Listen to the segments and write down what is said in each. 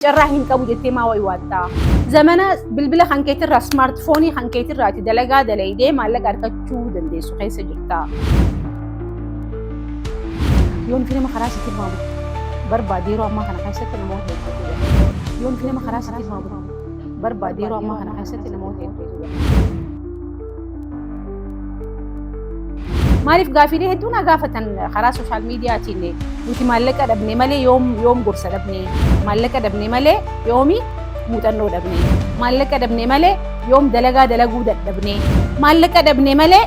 Carraa hin qabu jettee maa waywaattaa? Zamana bilbila kan keetirraa smaartifoonii kan keetirraati dalagaa dalaydee maallaqa argachuu dandeessu keessa jirta. Yoon fi nama karaa sitti maamu barbaade yeroo ammaa kana keessatti namoota hedduutu jira. Yoon fi nama karaa sitti maamu barbaade yeroo ammaa kana keessatti namoota hedduutu jira. Maaliif gaafiilee hedduu na gaafatan karaa sooshaal miidiyaatiin? Nuti maallaqa dhabne malee yoom yoom gorsa dhabne? Maallaqa dhabne malee yoomi muuxannoo dhabne? Maallaqa dhabne malee yoom dalagaa dalaguu dadhabne? Maallaqa dhabne malee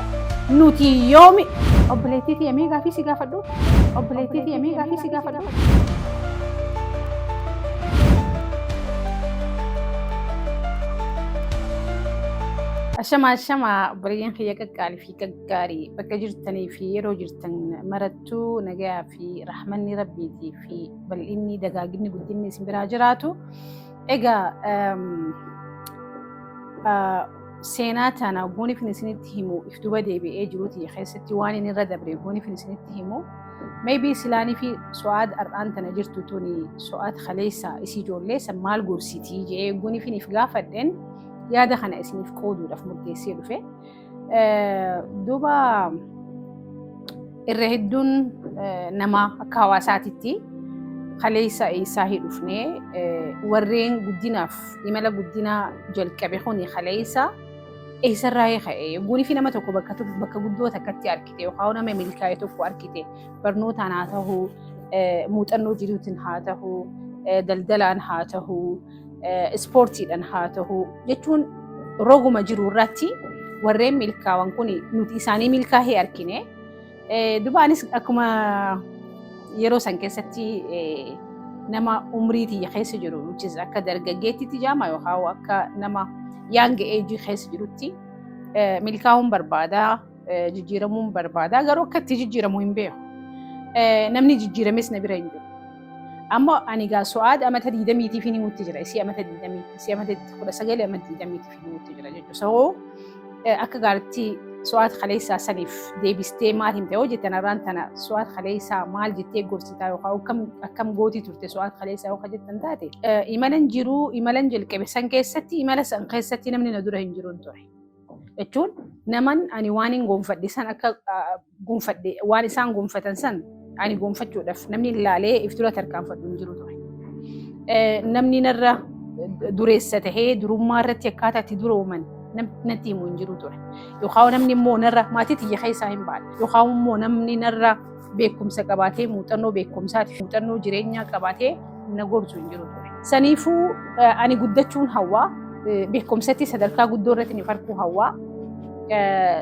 nuti yoomi? Obboleettii tiyya, mee gaafii si gaafadhu. Obboleettii tiyya, mee gaafii si gaafadhu. Ashama ashama, obboleeyyan kiyya qaqqaalii fi gaggaarii, bakka jirtanii fi yeroo jirtan marattuu nagayaa fi rahmanni rabbiitii fi bal'inni, dagaaginni, guddinni isin biraa jiraatu. Egaa seenaa tana goonifin isinitti himu, if duba deebi'ee jiruuti keessatti waan inni irra dabre goonifin isinitti himu. Maybe silaanii fi Su'aad har'aan tana jirtu tuni Su'aad kaleessa isii ijoollee san maal gorsitii jedhee goonifin if gaafadheen yaada kana isiniif qooduudhaaf murteessee dhufe. Duuba irra hedduun nama akka hawaasaatitti kaleessa eessaa dhufnee, warreen guddinaaf imala guddinaa jalqabe kuni kaleessa eessarraa ka'e? Yogguunii fi nama tokko bakka guddoo takkatti argite yookaan nama milkaa'e tokko argite, barnootaan haa ta'u, muuxannoo jiruutiin haa ta'u, daldalaan haa ta'u, ispoortiidhaan haa ta'u, jechuun roguma jiru irratti warreen milkaa'an kun nuti isaanii milkaa'ee argine. Duba anis akkuma yeroo san keessatti nama umrii tiyya keessa jiru, which is akka dargaggeettitti jaama yookaan akka nama young age keessa jirutti, milkaa'uun barbaada, jijjiiramuun barbaada, garuu akka itti jijjiiramu hin beeku. Namni jijjiirames na bira hin jiru. Amma ani gaa Su'aad amata 20tiif hin himutti jira. Isii amata 20, isii amata 19, amata 20tiif hin himutti jira jechuudha. So akka gaariitti Su'aad kaleessaa saniif deebistee maal himte yoo jettan, har'aan tana Su'aad kaleessaa maal jettee gorsitaa yookaan akkam gootii turte Su'aad kaleessaa yoo jettan taate, imalan jiruu imalan jalqabe san keessatti, imala san keessatti namni na dura hin jiru ture. Jechuun naman ani waan hin gonfadhe san akka gonfadhe, waan isaan gonfatan san ani gonfachuudhaaf namni ilaalee if dura tarkaanfadhu hin jiru ture. Namni narra dureessa tahee durummaa irratti akkaataa itti durooman natti himu hin jiru ture. Yookaan namni immoo narra maatii tiyya keessaa hin baane. Yookaan immoo namni narra beekumsa qabaatee, muuxannoo beekumsaati, muuxannoo jireenyaa qabaatee na gorsu hin jiru ture. Saniifuu ani guddachuun hawwaa, beekumsatti sadarkaa guddoo irratti ni arguu hawwaa,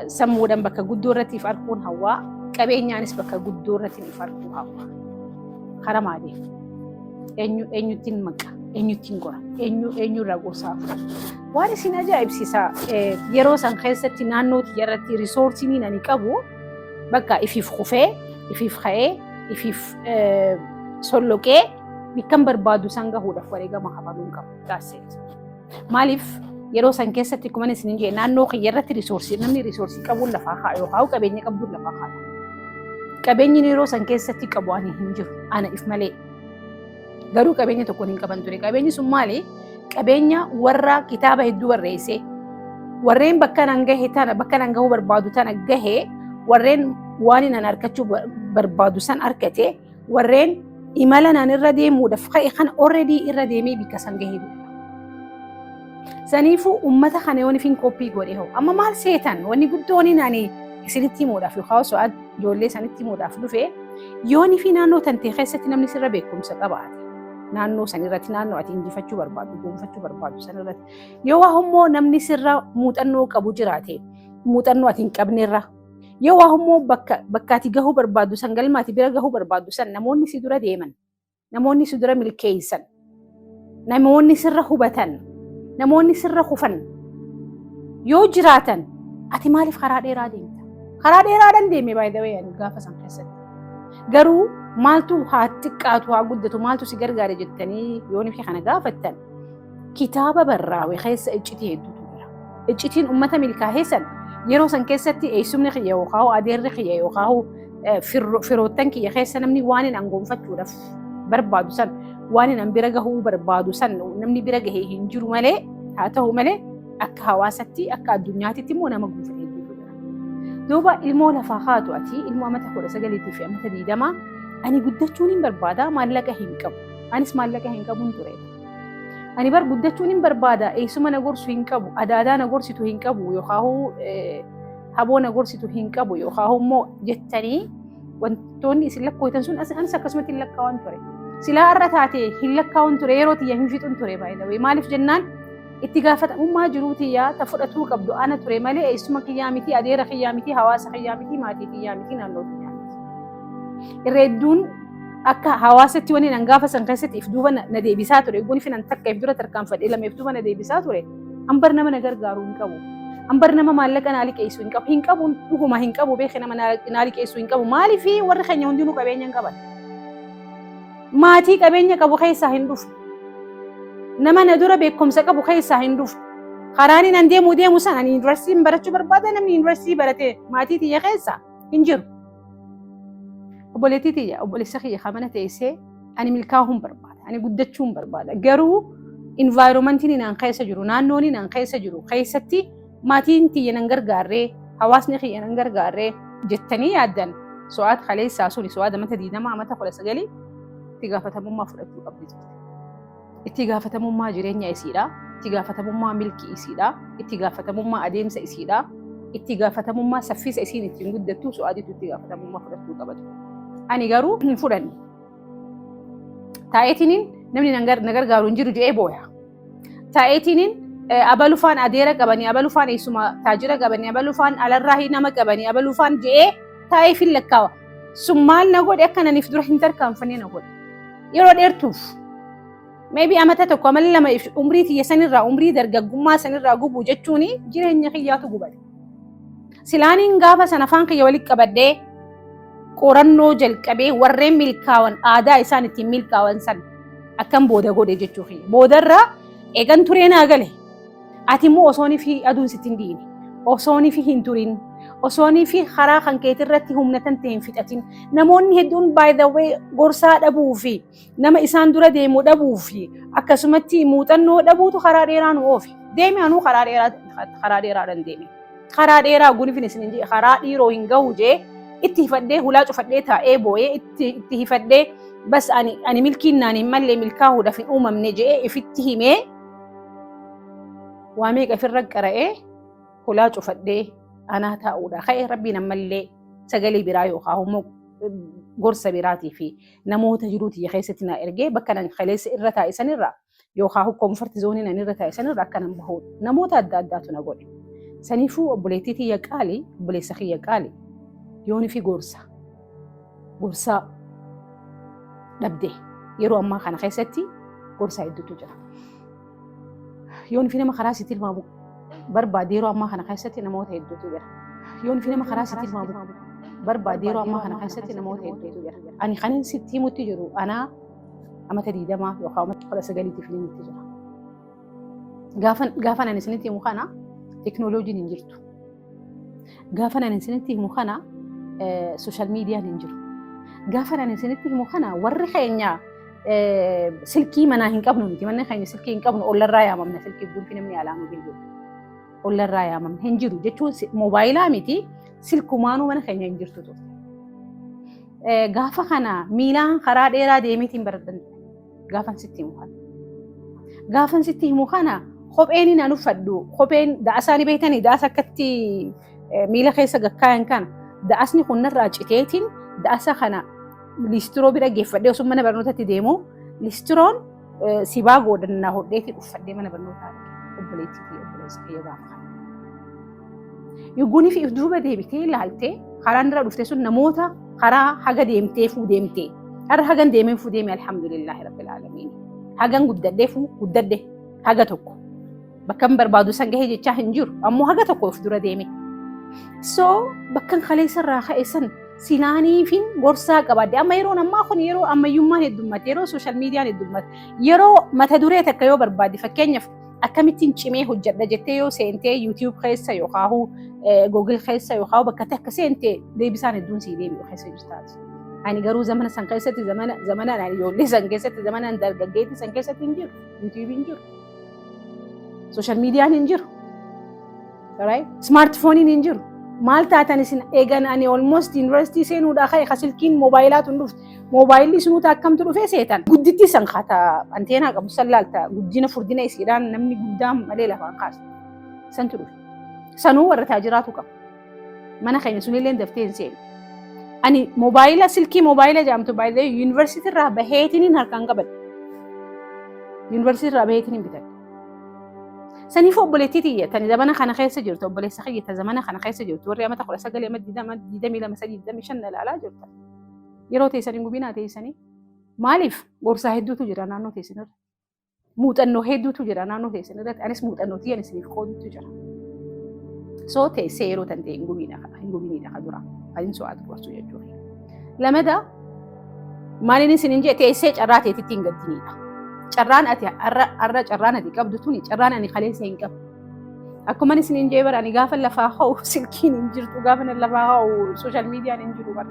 sammuudhaan bakka guddoo irratti if arguun hawwaa, qabeenyaanis bakka guddoo irratti if arguu hawwaa. Karaa maaliif? Eenyu eenyuttiin maqa? Eenyuttiin gora? Eenyu eenyurraa gorsaa fudhata? Waan isin ajaa'ibsiisa, yeroo san keessatti naannoo tiyya irratti resourceiin ani qabu bakka ifiif kufee, ifiif ka'ee, ifiif solloqee bikkan barbaadu san gahuudhaaf wareegama kafaluun qabu. That's it. Maaliif yeroo san keessatti akkuma isin jedhe naannoo kiyya irratti resource, namni resource qabuun lafaa kaa yookaan qabeenya qabduun lafaa kaa. Qabeenyi yeroo san keessatti qabu ani hin jiru, ana if malee. Garuu qabeenya tokko hin qaban ture. Qabeenyi sun maali? Qabeenya warra kitaaba hedduu barreesse, warreen bakka nan gahe tana, bakka nan gahuu barbaadu tana gahe, warreen waan nan argachuu barbaadu san argate, warreen imala nan irra deemuudhaaf ka'e kana already irra deemee bikka san gahee jira. Saniifuu uummata kana yoon ifin copy godhe hoo, amma maal seetan? Wanni guddoon ani isinitti himuudhaaf yookaan osoo ijoollee sanitti himuudhaaf dhufe, yoon ifi naannoo tantee keessatti namni sirra beekumsa qabaate, naannoo san irratti, naannoo ati injifachuu barbaadu, gonfachuu barbaadu san irratti, yoo waa immoo namni sirra muuxannoo qabu jiraate, muuxannoo ati hin qabnerra, yoo waa immoo bakka ati gahuu barbaadu san, galma ati bira gahuu barbaadu san, namoonni si dura deeman, namoonni si dura milkeessan, namoonni sirra hubatan, namoonni sirra kufan yoo jiraatan, ati maaliif karaa dheeraa deemta? Karaa dheeraadhaan deeme, by the way, ani gaafa san keessatti. Garuu maaltu haa xiqqaatu haa guddatu, maaltu si gargaare jettanii yoo nufi kana gaafattan, kitaaba barraawe keessa iccitii hedduutu jira. Iccitiin uummata milkaa'ee san yeroo san keessatti eessumni kiyya yookaan adeerri kiyya yookaan firoottan kiyya keessa namni waan hin angoonfachuudhaaf barbaadu san Waan hin bira gahuu barbaadu san namni bira gahee hin jiru malee, haa ta'u malee, akka hawaasatti, akka addunyaatitti immoo nama guufate hedduutu jira. Duuba ilmoo lafaa haatu, ati ilmoo amata 19 fi amata 20, ani guddachuun hin barbaada, maallaqa hin qabu. Anis maallaqa hin qabuun ture. Ani bar guddachuun hin barbaada, eessuma na gorsu hin qabu, adaadaa na gorsitu hin qabu, yookaan haboo na gorsitu hin qabu, yookaan immoo jettanii wantoonni isin lakkooytan sun anis akkasumatti hin lakkaa'an ture. Silaa irra taate hin lakkaa'uun ture, yeroo tiyya hin fixuun ture baay'ee. Maaliif jennaan, itti gaafatamummaa jiruu tiyyaa ta fudhatuu qabdu ana ture malee eessuma kiyyaa miti, adeera kiyyaa miti, hawaasa kiyyaa miti, maatii kiyyaa miti, naannoo kiyyaa miti. Irra hedduun akka hawaasatti wani nan gaafa san keessatti if duuba na deebisaa ture. Eegguun fi nan takka if dura tarkaanfadhee, lama if duuba na deebisaa ture. Ambar nama na gargaaru hin qabu. Ambar nama maallaqa naa liqeessu hin qabu. Hin qabu, dhuguma hin qabu beeke, nama naa liqeessu hin qabu. Maaliif? Warri keenya hundinuu qabeenya hin qaban. Maatii qabeenya qabu keessaa hin dhufu. Nama na dura beekumsa qabu keessaa hin dhufu. Karaan inni deemuu deemu sana, ani yuunivarsiitiin barachuu barbaada, namni yuunivarsiitii barate maatii tiyya keessa hin jiru. Obboleettii tiyya, obboleessa kiyya kan mana teessee, ani milkaa'uun barbaada, ani guddachuun barbaada. Garuu environmentiin naan keessa jiru, naannoon naan keessa jiru keessatti maatiin tiyya nan gargaarree, hawaasni kiyya nan gargaarree jettanii yaaddan, Su'aad kaleessaa suni, Su'aad amata 20, amata 19, itti gaafatamummaa fudhachuu qabdi turte. Itti gaafatamummaa jireenya isiidha. Itti gaafatamummaa milkii isiidha. Itti gaafatamummaa adeemsa isiidha. Itti gaafatamummaa saffisa isiin ittiin guddattu Su'aaditu itti gaafatamummaa fudhachuu qabatu. Ani garuu hin fudhanne. Taa'eetiniin namni na gargaaru hin jiru jedhee booya. Taa'eetiniin abalufaan adeera qabanii, abalufaan eessuma taajira qabanii, abalufaan alarraa nama qabanii, abalufaan jedhee taa'ee fin lakkaawa. Sun maal na godhe? Akka naniif dura hin tarkaanfannee na godhe. Yeroo dheertuuf, maybe amata 1, amala 2 umrii tiyya sanirraa, umrii dargaggummaa sanirraa gubuu jechuun jireenya kiyyaatu gubate. Silaaniin gaafa sana afaan kiyya walitti qabadhee qorannoo jalqabee, warreen milkaawan aadaa isaan ittiin milkaawan san akkam booda godhe jechuu kiyya. Boodarraa eegan turee naa gale. Ati immoo osoonii fi aduun sitti hin dhiine, osoonii fi hin turin, osoonii fi karaa kan keetirratti humna tan ta'e hin fixatin. Namoonni hedduun, by the way, gorsaa dhabuu fi nama isaan dura deemu dhabuu fi akkasumatti muuxannoo dhabuutu karaa dheeraa nu oofe. Deeme, anuu karaa dheeraa, karaa dheeraadhaan deeme. Karaa dheeraa gunifin isin hin jee, karaa dhiiroo hin gahu jee itti hifadhee, hulaa cufadhee taa'ee boo'ee, itti hifadhee, bas ani milkiin naan hin malle, milkaahuudhaaf hin uumamne jee ifitti himee, waa meeqa ifirra qara'ee, hulaa cufadhee anaa taa'uudha. Ka'ee Rabbiin ammallee sagalee biraa yookaan immoo gorsa biraatii fi namoota jiruu tiyya keessatti na ergee, bakka nan kaleessa irra taa'e sanirra yookaan comfort zone nan irra taa'e sanirra akka nan bahu namoota adda addaatu na godhe. Saniifuu obboleettii tiyya qaali, obboleessa kiyya qaali, yooni fi gorsa dhabde, yeroo ammaa kana keessatti gorsa hedduutu jira. Yoon fi nama karaa si tilmaamu barbaade, yeroo ammaa kana keessatti namoota hedduutu jira. Yoon fi nama karaa si tilmaamu barbaade, yeroo ammaa kana keessatti namoota hedduutu jira. Ani kanin sitti himutti jiru anaa amata 20 yookaan amata 19tiif himutti jira. Gaafan ani isinitti himu kana teknooloojiin hin jirtu. Gaafan ani isinitti himu kana social mediaan hin jiru. Gaafan ani isinitti himu kana warri keenya silkii manaa hin qabnu miti. Manni keenya silkii hin qabnu, ollarraa yaamamna, silkii gulfi namni alaa nu bilbilu. Ollarraa yaamamna, hin jiru jechuun moobaayilaa miti, silkumaanuu mana keenya hin jirtu turte. Gaafa kana miilaan karaa dheeraa deemeetiin baradhan gaafan sitti himu kana. Gaafan sitti himu kana kopheen an uffadhu, kopheen da'asaa ni beektanii, da'asa akkatti miila keessa gakkaayan kana, da'asni kun narraa citeetiin, da'asa kana liistiroo bira geeffadhee, osoo mana barnootatti deemu liistiroon sibaa goodannaa hodheetiin uffadhee mana barnootaa, obboleettii fi obboleessa kiyya, gaafa kana. Yugguunii fi if duuba deebitee ilaaltee, karaan irra dhufte sun namoota karaa haga deemtee fuu deemtee. Har'a hagan deemee fuu deeme, alhamdulillaahi rabbil aalamiin. Hagan guddadhee fuu guddadhe haga tokko. Bakka hin barbaadu san gahee jechaa hin jiru. Ammoo haga tokko of dura deeme. So bakkan kaleessa irraa ka'e san silaaniifin gorsaa qabaadde. Amma yeroon ammaa kun yeroo ammayyummaan heddummate, yeroo social mediaan heddummate, yeroo mata duree takka yoo barbaadde, fakkeenyaaf akkamittiin cimee hojjedha jettee yoo seentee YouTube keessa yookaan Google keessa yookaan bakka takka seentee, deebisaan hedduun sii deebi'u keessa jirtaati. Ani garuu zamana san keessatti, zamana ani ijoollee san keessatti, zamana ani dargaggeettii san keessatti hin jiru. YouTubeiin hin jiru. Social mediaan hin jiru. Smartphoneiin hin jiru. Maal taatan isin eegan? Ani almost yuunivarsiitii seenuudhaa ka'e ka silkiin moobaayilaa tun dhufte. Moobaayilli sunuuta akkamtu dhufee seetan? Gudditti san kaata anteenaa qabu san laalta, guddina furdina isiidhaan namni guddaan malee lafaan kaasu. Santu dhufe. Sanuu warra taajiraatu qaba. Mana keenya sunillee daftee hin seenu. Ani moobaayila, silkii moobaayila jedhamtu baay'ee yuunivarsiitii irraa baheetiin harkaan qabadhe. Yuunivarsiitii irraa baheetiin hin bitadhe. Saniif obboleettii tiyya tani zamana kana keessa jirtu, obboleessa kiyya ta zamana kana keessa jirtu, warri amata 19, amma 20, 22, 3, 25 ilaalaa jirtan. Yeroo teessanii gubinaa teessanii, maaliif? Gorsaa hedduutu jira naannoo teessanirra. Muuxannoo hedduutu jira naannoo teessan irratti. Anis muuxannoo tiyyan isiniif qoodutu jira. So teessee yeroo tan ta'e hin gubiniidha ka dura. Kan hin so'aatu gorsu jechuudha. Lamada maaliin isin jee? Teessee carraa teetitti hin gaddiniidha. Carraan ati har'a, carraan ati qabdu tuni, carraan ani kaleessa hin qabu. Akkuma isin jee bara, ani gaafa lafaa ka'u silkiin hin jirtu, gaafa lafaa ka'u social mediaan hin jiru bara.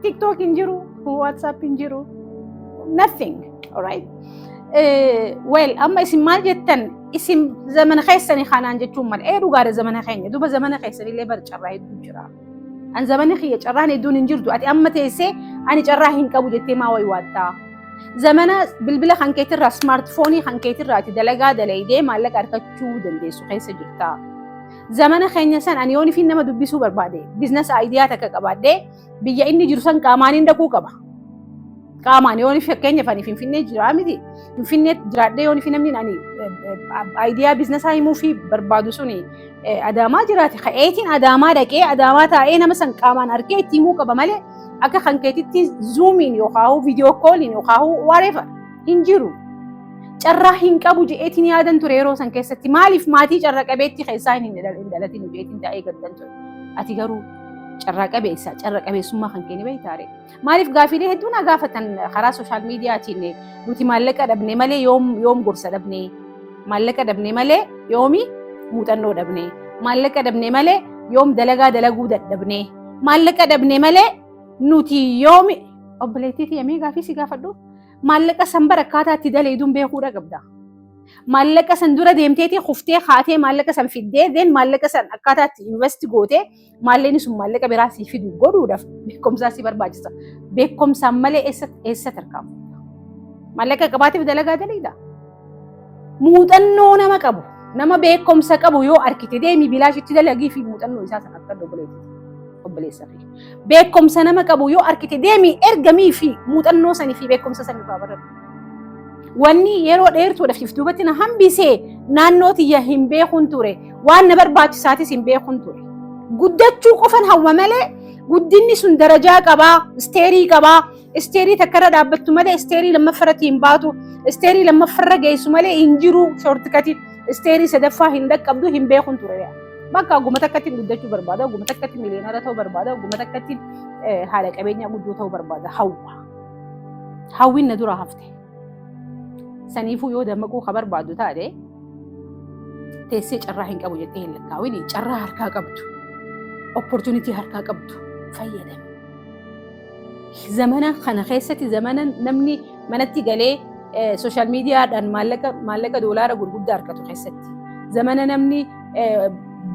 TikTok hin jiru, WhatsApp hin jiru, nothing. Alright. Well, amma isin maal jettan? Isin zamana keessanii kanaan jechuun mala. Ee, dhugaadha, zamana keenya. Duba zamana keessanillee bara carraa hedduu jira. An zamana kiyya carraan hedduun hin jirtu. Ati amma teessee ani carraa hin qabu jettee maa wayiwaattaa? Zamana bilbila kan keetirraa, smartphoneii kan keetirraa ati dalagaa dalaydee maallaqa argachuu dandeessu keessa jirta. Zamana keenya san ani yoon ifin nama dubbisuu barbaade, business idea takka qabaadhee, biyya inni jiru san qaamaan hin dhaquu qaba. Qaamaan yoon fakkeenyaaf ani Finfinnee jiraa miti. Finfinnee jiraadhee yoon namni ani idea businessaa himuu fi barbaadu suni Adaamaa jiraate, ka'eetiin Adaamaa dhaqee, Adaamaa taa'ee, nama san qaamaan argee itti himuu qaba malee akka kan keetitti Zoomiin yookaan video calliin yookaan whatever hin jiru. Carraa hin qabu je'eetiin yaadan ture yeroo san keessatti. Maaliif maatii carra qabeetti keessaa hin dhalatin je'eetiin taa'ee gaddan ture. Ati garuu carraa qabeessa, carra qabeessummaa kan keenya beektaare. Maaliif gaafiilee hedduu na gaafatan karaa social mediaatiin? Nuti maallaqa dhabne malee yoom gorsa dhabne? Maallaqa dhabne malee yoomi muuxannoo dhabne? Maallaqa dhabne malee yoom dalagaa dalaguu dadhabne? Maallaqa dhabne malee nuti yoomi? Obboleettii tiyya, gaafii si gaafadhu. Maallaqa san bara akkaataa itti daleeduun beekuudha qabda. Maallaqa san dura deemteeti kuftee kaatee maallaqa san fiddee, then maallaqa san akkaataa itti invest gootee maallaqni sun maallaqa biraa sii fidu godhuudhaaf beekumsaa si barbaachisa. Beekumsaan malee eessa tarkaanfata? Maallaqa qabaateef dalagaa daleeda. Muuxannoo nama qabu, nama beekumsa qabu yoo argite, deemi bilaashitti dalagii fi muuxannoo isaa sana akka obboleessa fi. Beekumsa nama qabu yoo argite, deemi ergamii fi muuxannoo sanii fi beekumsa sanii irraa baradhu. Wanni yeroo dheertuudhaaf if duubatti na hambisee naannoo tiyya hin beekun ture. Waan na barbaachisaatis hin beekun ture. Guddachuu qofan hawwa malee guddinni sun darajaa qabaa, stairii qabaa. Stairii takkarra dhaabbattu malee stairii lammaffaratti hin baatu. Stairii lammaffarra geessu malee hin jiru shortcutiin. Stairii sadaffaa hin dhaqqabdu, hin beekun ture. Bakka oguma takkatti guddachuu barbaada, oguma takkatti millionaire ta'uu barbaada, oguma takkatti haadha qabeenyaa guddoo ta'uu barbaada hawwa. Hawwiin na dura hafte. Saniifuu yoo dammaquu ka barbaadu taate, teessee carraa hin qabu jettee hin lakkaawini. Carraa harkaa qabdu, opportunity harkaa qabdu fayyadami. Zamana kana keessatti, zamana namni manatti galee social mediaadhaan maallaqa doolaara gurguddaa argatu keessatti, zamana namni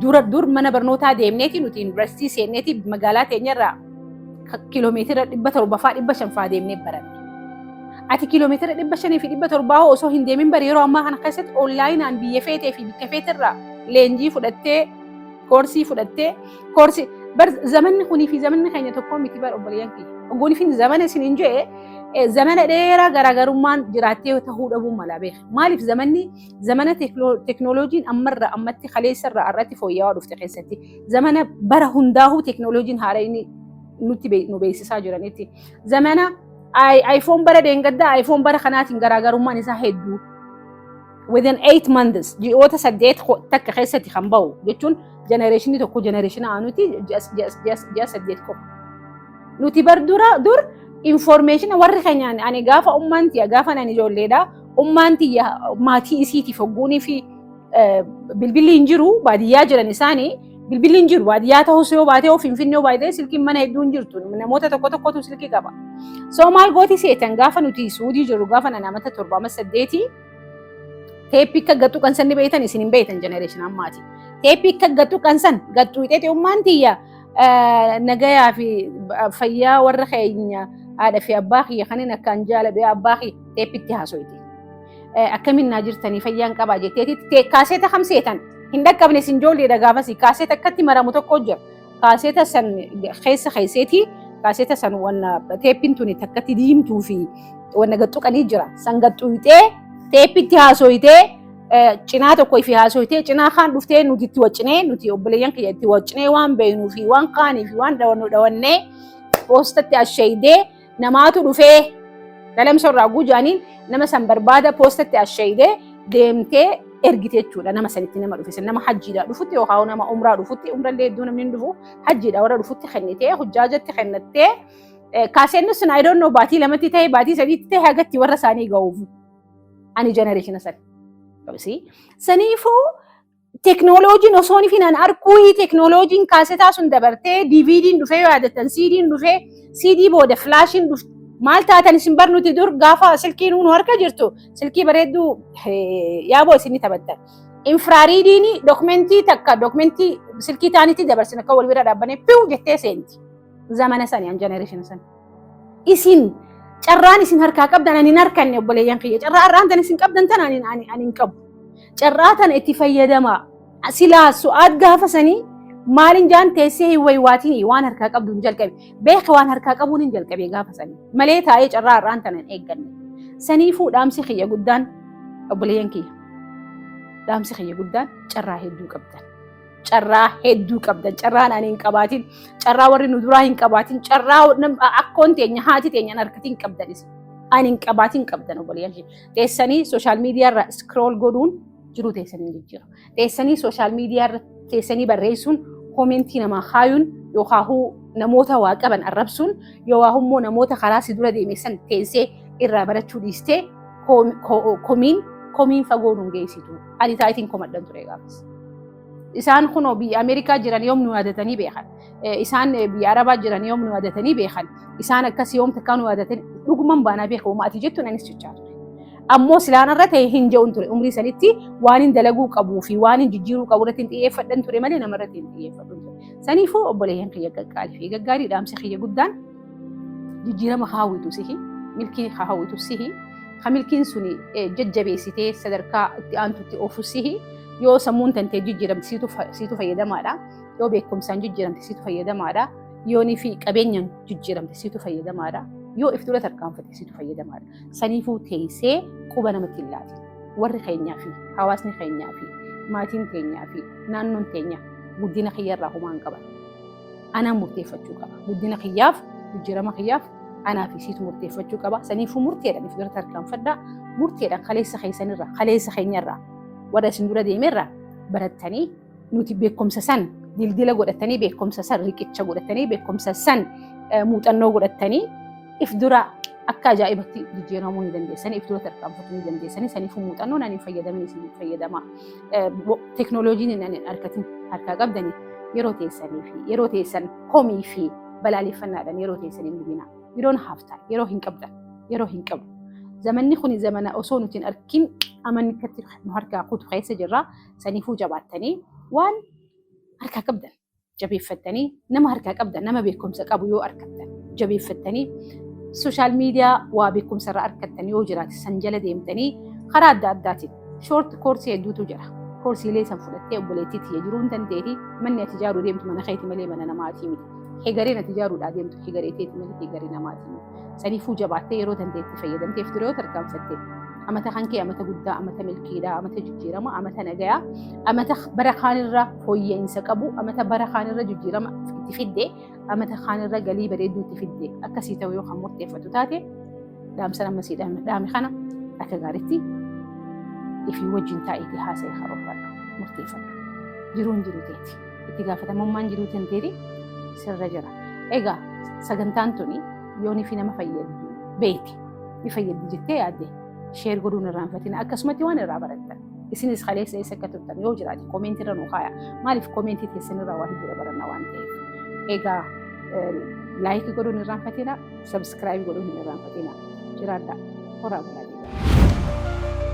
dura dur mana barnootaa deemneeti, nuti yuunivarsiitii seenneeti, magaalaa teenyarraa kiiloomeetira 700 faa, 500 faa deemnee baranne. Ati kiiloomeetira 500 fi 700 osoo hin deemin bari yeroo ammaa kana keessatti onlineaan biyya feetee fi bikka feeterraa leenjii fudhattee, koorsii fudhattee, koorsii bar. Zamanni kunii fi zamanni keenya tokko miti bar, obboleeyyan kiyya. Oggoon fi zamana isin hin jee, zamana dheeraa garaagarummaan jiraattee ta'uu dhabuu mala beeka. Maaliif? Zamanni zamana teeknooloojiin ammarraa ammatti, kaleessarraa irratti fooyya'aa dhufte keessatti, zamana bara hundaa'uu teeknooloojiin haala inni nutti nu beeksisaa jiranitti, zamana iPhone bara deengaddaa iPhone bara kanaatiin garaagarummaan isaa hedduu. Within 8 months, ji'oota 8 takka keessatti kan bahu jechuun, generationii tokko generation aanuti ji'a 8 qofa. Nuti bar dura dur information warri keenyaan, ani gaafa ummaan tiyya, gaafa ani ijoolleedha, ummaan tiyya maatii isiitiif hogguunii fi bilbilli hin jiru, baadiyyaa jiran isaanii. Bilbilli hin jiru. Baadiyyaa ta'us yoo baatee yoo Finfinnee yoo baatee silkiin mana hedduu hin jirtu. Namoota tokko tokkotu silkii qaba. So maal gooti seetan? Gaafa nuti Suudii jirru, gaafa nana amata 7 amma 8, teeppii akka gattu kan sanni beektan isin hin beektan, generation ammaati. Teeppii akka gattu kan san gattu hidhee ummaan tiyya nagayaa fi fayyaa warra keenya, haadha fi abbaa kiyya kanin akkaan jaaladhu, abbaa kiyya teeppitti haasoyti. Akkamiin naa jirtanii, fayyaan qabaa jetteeti kaaseeta kam seetan hin dhaqqabne isin ijoolleedha gaafasii. Kaaseeta akkatti maramu tokko jira. Kaaseeta san keessa keesseeti, kaaseeta san wanna teeppiin tuni takkatti diimtuu fi wanna gaxxuqanii jira. San gaxxuyxee teeppitti haasoytee, cinaa tokko ifi haasoytee, cinaa kaan dhuftee nuti itti waccinee, nuti obboleeyyan kiyya itti waccinee, waan beeknuu fi waan kaanii fi waan dhawannu dhawannee, poostatti asheeyidee namaatu dhufee galamsa irraa gujaaniin nama san barbaada poostatti asheeyidee deemtee ergite jechuudha. Nama sanitti, nama dhufe, nama hajjiidhaa dhufutti yookaan nama umraa dhufutti, umrallee hedduu namni hin dhufu, hajjiidha warra dhufutti kennitee, hujjaajatti kennattee. Kaaseenni sun, I don't know, baatii 2tti ta'e, baatii 3tti ta'e, hagatti warra isaanii ga'uuf. Ani generation san. Saniifuu teknooloojiin osoo hin finan arguu, teknooloojiin kaasetaa sun dabartee DVD'n dhufee, yoo yaadattan CD'n dhufee, CD booda flashiin dhufte. Maal taatan isin bar? Nuti dur gaafa silkii nu harka jirtu, silkii bareedduu yaaboo isin taphattan. Infrared iin dokumentii takka dokumentii silkii taanitti dabarsin, akka wal bira dhaabbanee piw jettee seenti. Zamana sani an generation sani. Isin carraan isin harkaa qabdan ani hin harkanne, obboleeyyan kiyya. Carraa har'aan tan isin qabdan tan ani hin qabu. Carraa tana itti fayyadamaa. Silaa su'aat gaafa sanii maalin jaan teessee hin waywaatiin, waan harkaa qabdu hin jalqabe. Beeka, waan harkaa qabuun hin jalqabe gaafa sanii. Malee taa'ee carraa har'aan tana hin eegganne. Saniifuu dhaamsi kiyya guddaan, obboleeyyan kiyya. Dhaamsi kiyya guddaan, carraa hedduu qabdan. Carraa hedduu qabdan. Carraan ani hin qabaatin. Carraa warri nu duraa hin qabaatin. Carraa akkoon teenya, haati teenya hin harkatiin qabdan isin. Ani hin qabaatin qabdan, obboleeyyan kiyya. Teessanii social media irra scroll godhuun jiruu teessanii jijjiiru. Teessanii social media irra teessanii barreessuun, comment ii namaa kaayuun, yookaan namoota waa qaban arrabsuun, yookaan immoo namoota karaa si dura deeme san teessee irraa barachuu dhiistee komiin fagoo nuun geessitu. Ani taayitiin komadhan ture gaafas. Isaan kunoo biyya Ameerikaa jiran yoom nu yaadatanii beekan? Isaan biyya Arabaa jiran yoom nu yaadatanii beekan? Isaan akkas yoom takkaa nu yaadatanii dhuguman baanaa beekan? Uma ati jettuun anis jechaa ture. Ammoo silaan irra ta'e hin je'uun ture. Umrii sanitti waan hin dalaguu qabuu fi waan hin jijjiiruu qabu irratti hin xiyyeeffadhan ture malee nama irratti hin xiyyeeffadhu ture. Saniifuu obboleeyyan kiyya qaqqaalii fi gaggaarii, dhaamsi kiyya guddaan, jijjiirama hawwitu sihi, milkii hawwitu sihi, ka milkiin suni jajjabeessitee sadarkaa itti aantutti oofu sihi. Yoo sammuun tantee jijjiiramte siitu fayyadamaadha. Yoo beekumsaan jijjiiramte siitu fayyadamaadha. Yoonii fi qabeenyaan jijjiiramte siitu fayyadamaadha. Yoo if dura tarkaanfatte siitu fayyadamaadha. Saniifuu teessee quba namatti hin laatin. Warri keenyaa fi hawaasni keenyaa fi maatiin keenyaa fi naannoon teenya guddina kiyyarraa homaa hin qaban. Anaan murteeffachuu qaba. Guddina kiyyaaf, jijjiirama kiyyaaf anaa fi siitu murteeffachuu qaba. Saniifuu murteedhaan if dura tarkaanfadhaa. Murteedhaan kaleessa keessanirraa, kaleessa keenyarraa, warra isin dura deemerraa barattanii, nuti beekumsa san dildila godhatanii, beekumsa san riqicha godhatanii, beekumsa san muuxannoo godhatanii, if dura akka ajaa'ibatti jijjiiramuu ni dandeessanii, if dura tarkaanfachuu ni dandeessanii. Saniifuu muuxannoon ani fayyadamin isin fayyadama. Teknooloojiin ani harkatin harkaa qabdanii, yeroo teessanii fi yeroo teessan komii fi balaaleffannaadhaan yeroo teessanii hin gubinaa. Yeroon haftaa yeroo hin qabdan, yeroo hin qabdu. Zamanni kun zamana osoo nuti hin arkin amanni akkatti nu harkaa kutu keessa jirra. Saniifuu jabaattanii waan harkaa qabdan jabeeffattanii, nama harkaa qabdan, nama beekumsa qabu yoo argattan jabeeffattanii, social media waa beekumsa irraa argattan yoo jiraate san jala deemtanii, karaa adda addaatiin short course ii hedduutu jira. Course iilee san fudhattee, obboleettii tiyya, jiruu hin dandeeti. Manni ati ijaaruu deemtu mana keeti malee mana namaatii miti. Hegareen ati ijaaruudhaa deemtu hegaree teeti malee hegaree namaatii miti. Saniifuu jabaattee yeroo dandeetti fayyadamteef dura yoo tarkaanfatte, amata kan kee amata guddaa, amata milkiidhaa, amata jijjiirama, amata nagayaa, amata bara kaanirra fooyya'insa qabu, amata bara kaanirra jijjiirama itti fidde, amata kaanirra galii bareedduu itti fidde akkasii ta'u yoo kan murteeffatu taate, dhaamsa nama sii dhaame kana akka gaariitti ifii wajjin taa'iitii haasa'e karoorfadhu, murteeffadhu. Jiruun jiru teeti, itti gaafatamummaan jiruu tanteeti sirra jira. Egaa sagantaan tuni yoonii fi nama fayyaddu beekte, ni fayyaddi jettee yaadde, share godhuun irraanfatina. Akkasumatti waan irraa barattan Isinis kaleessa eessa akka turtan yoo jiraate comment irra nu kaaya. Maaliif comment teessanirraa waa hedduu baranna waan ta'eef. Egaa like godhuun hin irraanfatina, subscribe godhuun hin irraanfatina. Jiraadhaa. Horaa bulaa deebi'a.